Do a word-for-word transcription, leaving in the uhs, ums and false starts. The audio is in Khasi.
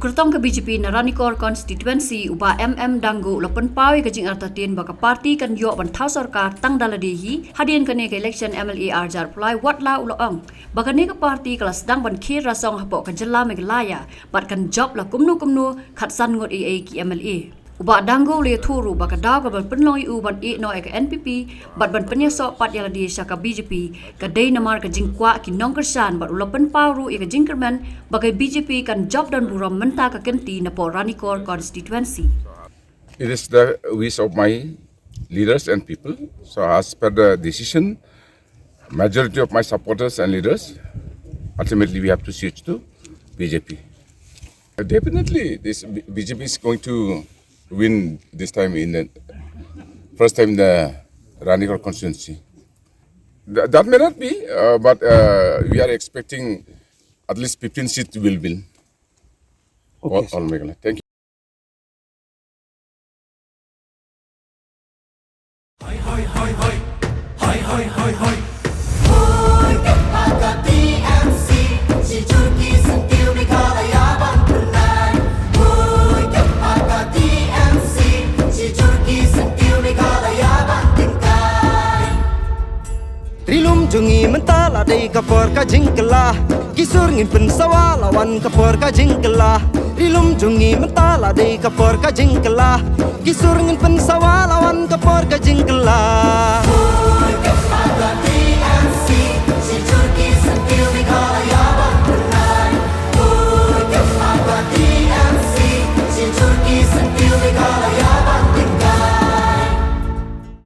Kyrtong ka B J P na Ranikor Constituency, u Bah M M Dangu, u la pynpaw ïa ka jingartatien ba ka party kan ïoh ban thaw sorkar tang da lade hi hadien kane ka election M L A ar hajar arphew lai, wat la u la ong ba kane ka party ka la sdang ban khie rasong hapoh ka jylla Meghalaya bad kan jop la kumno kumno khatsan ngut eiei ki M L A. U Bah Dangu u la ïathuh ruh ba ka daw kaba la pynlong ïa u ban ïeh noh ïa ka N P P bad ban pynïasoh pat ïa lade sha ka B J P ka dei namar ka jingkwah ki nongkyrshan, bad u la pynpaw ruh ïa ka jingkyrmen ba ka B J P kan jop don burom mynta ka kynti napoh Ranikor Constituency. It is the wish of my leaders and people. So as per the decision, majority of my supporters and leaders, ultimately we have to switch to B J P. Definitely, this B- BJP is going to win this time in the first time in the Ranikor constituency. Th- that may not be, uh, but uh, we are expecting at least fifteen seats will win. All, Okay, sir. all Meghalaya. Thank you. Ri lum jong ngi mynta la dei ka por ka jingkylla. Ki sur ngin pynsawa la wan ka por ka jingkylla. Ri lum jong ngi mynta la dei ka por ka jingkylla. Ki sur ngin pynsawa la wan ka por ka jingkylla.